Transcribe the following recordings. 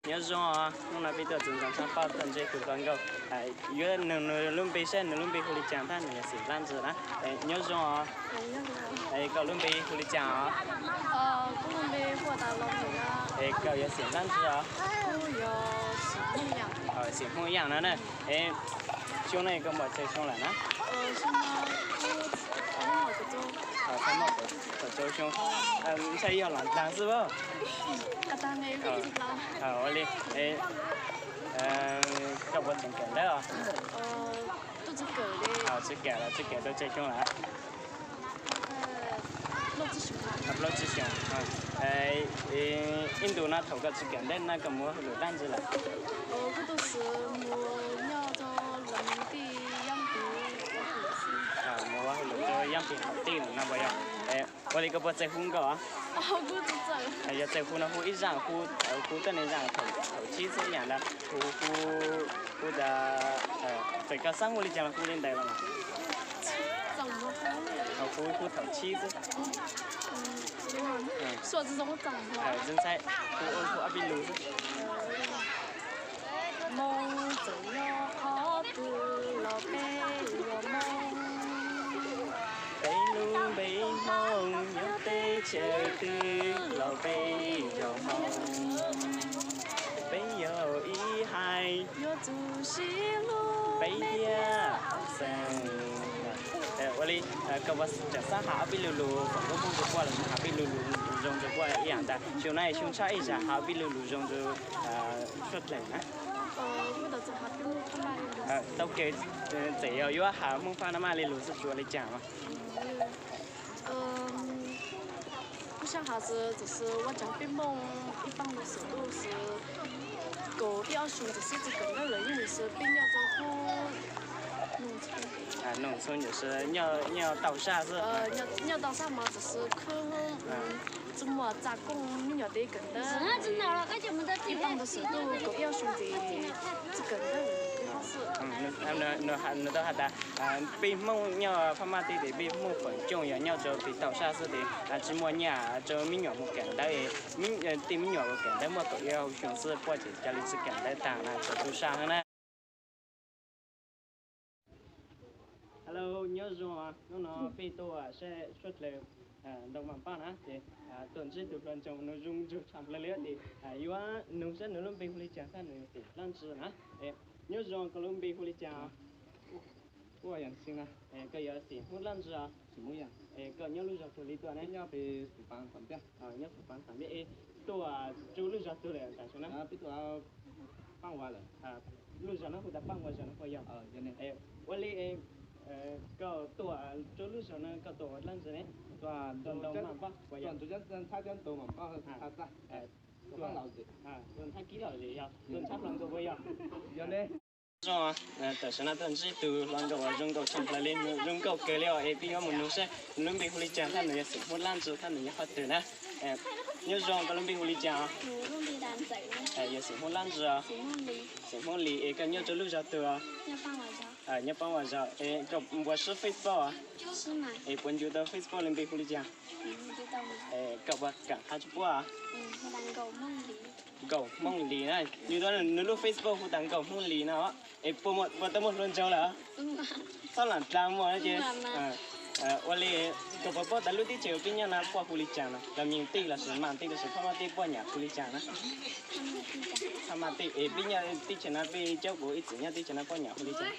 Nyob zoo os, hnub no peb tuaj txog ntawm Tshaj Paj tuaj ntsib tus hluas nkauj, yuav nug nws lub npe saib nws lub npe hu li cas thiab nws yog xeem dab tsi na. Nyob zoo os, koj lub npe hu li cas os? Koj yog xeem dab tsi os? Xeem Hmoob Yaj no na. Xyoo no koj muaj tsawg xyoo lawm na? Txog muaj kaum rau xyoo, ntshai yog los ntaag xwb as. Ua li, koj puas tseem kawm ntawv os? Tsis kawm los tsis kawm tau tsawg xyoo lawm? Plaub tsib xyoo. Ib ntus no thaum koj tsis kawm ntawv no koj mus ua hauj lwm dab tsi lawm? Mus ua hauj lwm rau Yaj Pig Haum Tij no puas yog? Ua li koj puas txawj hu nkauj? Yog txawj hu no hu ib zaaj, hu tuab neeg zaaj thaum tsib xwb ib yaam ntag. Hu, hu tas, txawm koj xaab hu li cas los hu li ntawd los mas. Hu, hu thaum tsib xwb. Ntxhais, hu, hu ob peb lus xwb. Hmoob txawm nyob qhov twg los peb yog Hmoob. Peb lub npe Hmoob nyob teb chaws twg los peb yog Hmoob. Peb yog ib haiv, yuav tsum sib hlub peb thiaj xeem. Ua li, koj puas tseem xaab has ob peb lus lus foom koob hmoob rua puab los sis has peb lus lus zoo rua puab ib yaam ntag? Xyoo no xyoo tshaj ib zag has ob peb lus lus zoo rua suav dlawg na. Tau kawg, txawm yog yuav has Hmoob Fab na maj li lus xwb tsis ua li cas mas. Kuv sab has xwb, tab sis ua tsaug peb Hmoob ib paab lug xwm tuaj xwb, kaum ib ob xyoo tab sis tsis kawm ntawv lawm yeej xwb peb nyob rau hub Noog Txhoob, nyob tau sab xwb, nyob tau sab mas tab sis khwb tsis muaj txaj kooj me nyuam tes kawm ntawv. Ib paab lug xwm tuaj kaum ib ob xyoo tes tsis kawm ntawv lawm. Nws tau has tas peb Hmoob nyob Phab Maj teb tes peb Hmoob feem coob yog nyob rau pem tau sab xwb tes tsis muaj nyaj rau me nyuam mus kawm ntawv. Tej me nyuam kawm ntawv muaj kaum ib ob xyoo xwb puab tseem ca le tsis kawm ntawv taag na, tseem tu sab heev na. Hello, nyob zoo, hnub no peb tuaj saib suav dlawg ntau mas paj na ces tuaj ntsib tug hluas nraug nws zoo nraug tshaj plaws li tes yuav nug saib nws lub npe hu li cas thiab nws xeem dlaab tsi na. Nyob zoo, koj lub npe hu li cas? Koj yog xeem Hmoob dlaab tsi? Koj nyob lub zog twg li tuaj ne? Nyob Phuv Paav Xam Viaj. Tuaj rau lub zog twg lawm tam sim no? Lub zog no hu tas Paaj Ua Zog no puas yog? Ua li, koj tuaj rau lub zog no koj tuaj ua dlaab tsi ne? Tuaj ntxhab kib lom zem yog, tuaj ntxhab hluas nkauj puas yog? Zoo, tam sim no tuaj ntsib tug hluas nkauj uas zoo nkauj tshaj plaws li, nws zoo nkauj kawg li os. Es peb yuav mus nug saib nws lub npe hu li cas thiab nws yog xeem Hmoob dlaab tsi thiab nws nyob qhov twg na. Nyob zoo, koj lub npe hu li cas? Yog xeem Hmoob dlaab tsi? Xeem Hmoob Lis. Es koj nyob rau lub zog twg? Nyob Paaj Ua Zog. Es koj puas sib Facebook? Es puas ncu tau Facebook li npe hu li cas? Koj puas kam has rua puab? Nkauj Hmoob Lis na. Ncu tau nws lub Facebook hu tas Nkauj Hmoob Lis no. Es puas tau muaj hluas nraug lawm? Txhob lam dlaa muaj ces. Ua li, koj puas paub tas lub teb chaws peb nyob no puab hu li cas no? Los Mias Tij los sis Maas Tij los sis Phab Maj Tij puab nyam hu li cas na? Phab Maj Tij. Es peb nyob teb chaws no peb caub kuv ib txwm nyob teb chaws no puab nyam hu li cas?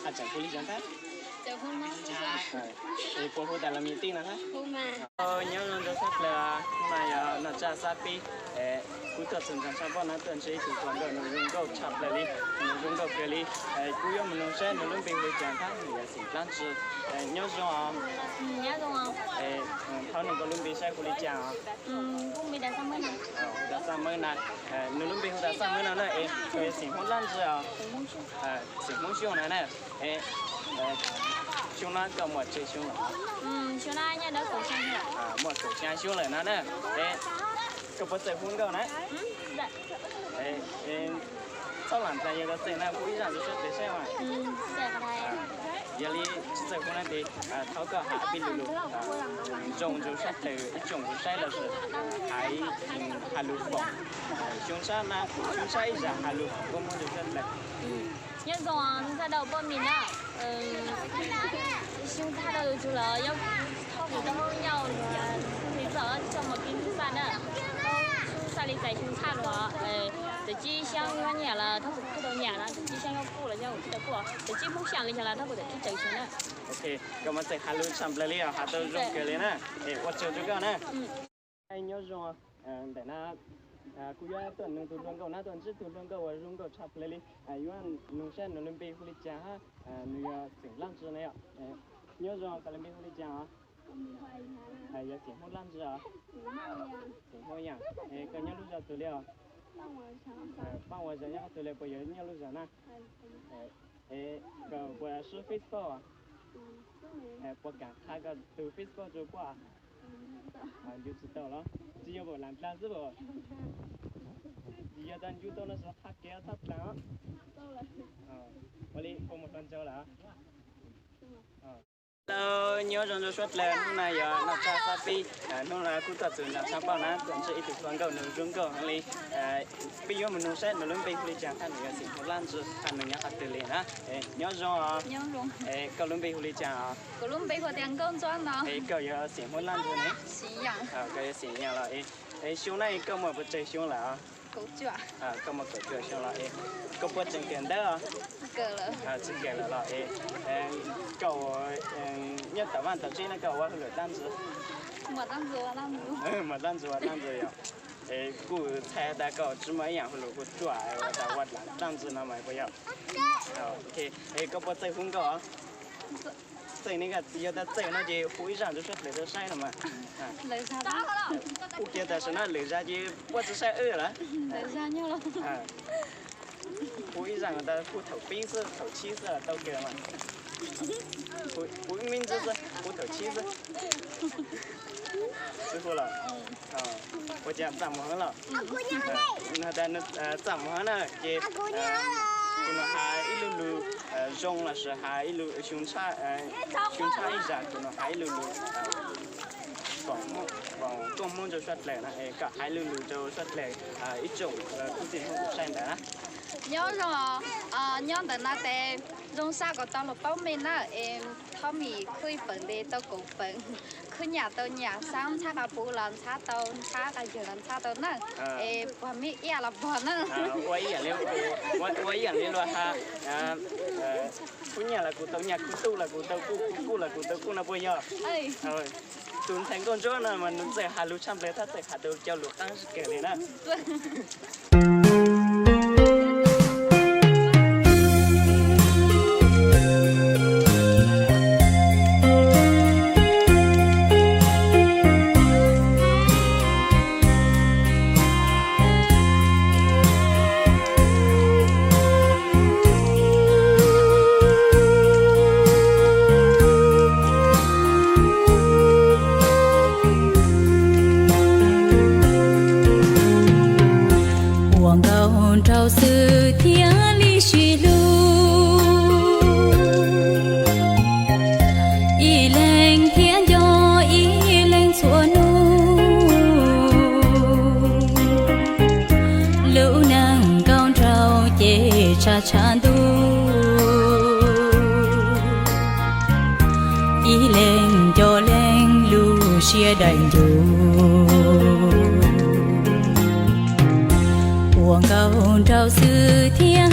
Has tseem hu li cas ntag? Es puas hu tas los Mias Tij no thiab? Nyob zoo rau sab plaws, hnub no yog Nom Tsaj Xab Pib. Kuv tuaj txug ntawm Tshaj Paj no tuaj ntsib ib tug hluas nkauj nws zoo nkauj tshaj plaws li, nws zoo nkauj kawg li. Kuv yuav mus nug saib nws lub npe hu li cas thiab nws yog xeem dlaab tsi. Nyob zoo. Thaum nug koj lub npe saib hu li cas? Hu tas Xaj Mawb na. Nws lub npe hu tas Xaj Mawb no na. Es koj yog xeem Hmoob dlaab tsi os? Xeem Hmoob Xyooj na na. Xyoo no koj muaj tsawg xyoo lawm? Muaj kaum xya xyoo lawm no na. Koj puas txawj hu nkauj na? Txhob lam dlaa, yog koj txawj na hu ib zaj rau suav dlawg saib mas. Yog li tsis txawj hu na ces thov koj hais pib lus lus zoo rau sab tawm ib tsoom kuv saib los sis hais has lus foom. Xyoo tshab na, xyoo tshab ib zam has lus foom koob hmoov rau sab tawm. Nyob zoo ntxhais dau poj mis na, xyoo tshab dau yus tsug lawm, yog thoj kuv tau hauj nyauj, tsis txom tsis tau mos kis ntxhais na, xyoo tshab li txais xyoo tshab los, tawm tsib xyoo nyiam los thoj kuv tau nyiam na, tawm tsib xyoo kuj los yog kuv tau kuj, tawm tsib hmoob xyoo li xyoo los thoj kuv tawm tsib rau xyoo na. Ok, koj mas txawj has lus tshaj plaws li os, has tau zoo kawg li na. Ua tsaug rau koj na. Nyob zoo, ntawm na kuv yuav tuaj nug tus hluas nkauj na, tuaj ntsib tus hluas nkauj uas zoo nkauj tshaj plaws li. Yuav nug saib nws lub npe hu li cas hab nws yog xeem laj ntsis na yom. Nyob zoo, koj lub npe hu li cas os? Yog xeem Hmoob laj ntsis os? Xeem Hmoob Yaj. Koj nyob lub zos twg li os? Paab Ua Zag nyob qhov twg li, puas yog nyob lub zos na? Es koj puas swb Facebook? Puas kaam qha koj tus Facebook rua puab? Ncu tsis tau los? Tsis yog, puas lam dlaag xwb puas? Tsis yog tas ncu tau no xwb, qha kev txhob dlaag. Ua li puas mus hluas nraug lawm? Hello, nyob zoo rau suav dlawg, hnub no yog noj qab xab pib, hnub no kuj tuaj txug nram Tshaaj Paub na, tuaj ntsib ib tug hluas nkauj nws zoo nkauj heev li. Peb yuav mus nug saib nws lub npe hu li cas, hab nws yog xeem Hmoob laj ntsis, hab nws nyob qhov twg li na. Nyob zoo os. Koj lub npe hu li cas os? Kuv lub npe hu tias Nkauj Ntsuab no. Es koj yog xeem Hmoob laj ntsis ne? Koj yog xeem Yaj los? Es xyoo na koj muaj puas tsawg xyoo lawm os? Koj muaj kaum cuaj xyoo los es koj puab tseem kawm ntawv os? Tsis kawm lawm los es koj nyob tom vaj tom tsev no koj ua hauj lwm dlaab ntsis? Muaj dlaab ntsis ua dlaab ntsis yog. Es kuj txhais tas koj tsis muaj ib yaam hauj lwm kuj ruam ua tas ua dlaab ntsis no mas puas yog? Es koj puas txawj hu nkauj os? Txawj ne, koj yog tas txawj no ces hu ib zaj rau suav dlawg tau saib no mas. Kuj kiag tam sim no lwm zag ces puab tsis saib wb lawm. Hu ib zaj tas hu thaum pib xwb thaum tsib xwb tau kawg mas. Hu ib me ntsis xwb, hu thaum tsib xwb. Tsis hu los? Ua cas txaj muag heev los? Txaj muag heev na ces kuv nug has ib lub lug zoo los sis has ib lub xyoo tshab, xyoo tshab ib zag kuv nug has ib lub lug koom koob hmoov rau suav dlawg na, koj has ib lub lug rau suav dlawg ib tsoom tub txij hnub saib ntawd na. Nyob zoo, nyob ntawm no tes zoo sab kom tau luag paub mej na, es thov mej khwb ib peem ntes tau kaum peem, khwb nyam tau nyam, xab ntxhab qas puv los ntxhab tau, ntxhab qas yawg los ntxhab tau na, es puag mej iaj los puag na. Ua ib yaam li, ua ib yaam li luag has, khwb nyam los kuv tau nyam, khwb tuj los kuv tau kuj, khwb kuj los kuv tau kuj no puas yog? Tus ntxhais Nkauj Ntsuab no mas nws txawj has lug tshaj plaws, tab txawj has tau cov lus qaab kawg li na. Ua nkauj nraug xwb thiaj li sib hlub, ib leeg thiab nco ib leeg txhua hnub. Lub neej nkauj nraug ces tshav tshav ntuj, ib leeg nco leeg lub siab daim ncuj. Ua nkauj nraug xwb thiaj